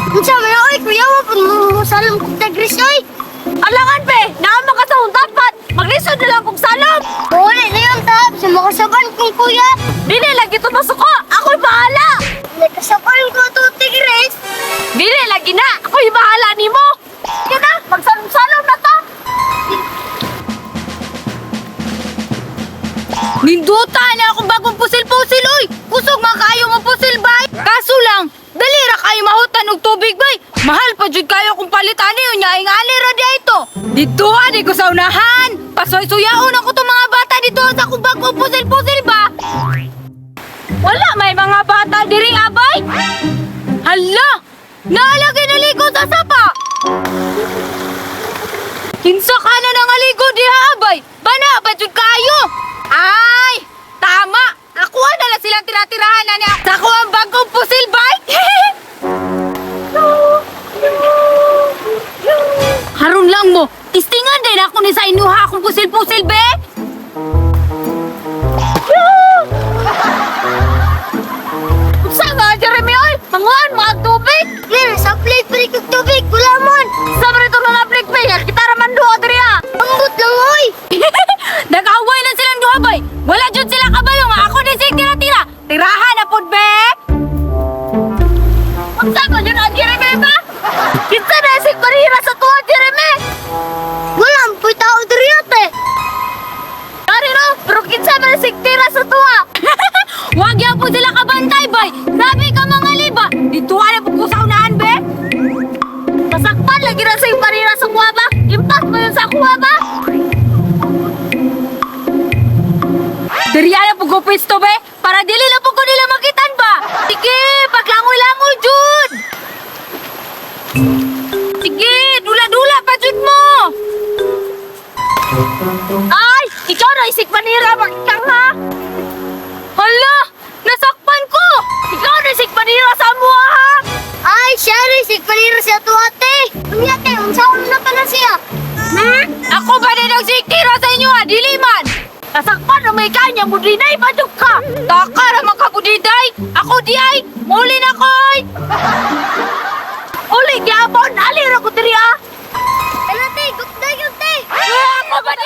Unsa man oy, kuya wa pud mo salom kog tagris oy. Alangan be, naama ka sa akong dapat. Maglisod na lang kong salom. Wala na yun tab, sa makasaban kong kuya. Dili lagi to masuko. Ako'y bahala. Nakasaban ko to tigres. Dili lagi na. Ako'y bahala nimo. Sige na, magsalom-salom na ta. Ninduta na akong bagong pusil-pusil, oy! Kusog man kaayo mo pusil, bay! Kaso lang, dali ra kayo mahutan og tubig, bay! Mahal pa jud kayo kung palitan niyo nya ing ali ra di ito. Dito ani ko sa unahan. Pasoy-suyaon ako tong mga bata dito sa akong bagong pusil-pusil ba. Wala may mga bata diri abay. Hala! Naalagay na ligo sa sapa. Kinsa ka na nangaligo diha abay? Bana ba jud kaayo? Ay, tama. Ako na lang silang tira-tirahan na niya. Sa ako ang bagong pusil bike. Haron lang mo. Tistingan din ako ni sa inuha akong pusil-pusil be. Unsa nga Jeremy oy? Manguan mga tubig. Lir, sa plate pa rin kog tubig, wala man. Sa man itong mga plikpik, kita raman duha diri ah. Ambot lang oy. Nag-away lang silang duha bay. Wala jud sila kabalo nga ako ni sig tira-tira. Tirahan na pud be. Unsa man yun ang Jeremy ba? Kinsa na si parira sa tuwa Jeremy? Wala man po'y tao diri ate. Kari no, pero kinsa man si tira sa tuwa? Wag yan po sila kabantay bay. Grabe ka mga liba. Dito na po ko sa unahan be. Masakpan lagi na sa parira sa kuha ba? Impact mo yun sa kuha ba? Diri na po ko pwesto be. Para dili na po ko nila makitan ba. Sige, paglangoy-langoy jud. Sige, dula-dula pa jud mo. Ay, ikaw na isig panira makikang ha? Hala, nasakpan ko. Ikaw na isig panira sa amuha ha? Ay, siya rin, sigpaliro siya to ate. Unya te, unsa na pa na siya? Hmm? Ako ba din ang siktira sa inyo ha? Dili man. Nasakpan na may kanya, mudinay ba jud ka? Taka ra man ka budiday. Ako di ay. Muli na koy. Uli gyapon, ali ra ko diri ah. Ano te, gupday gupday. Ako ba di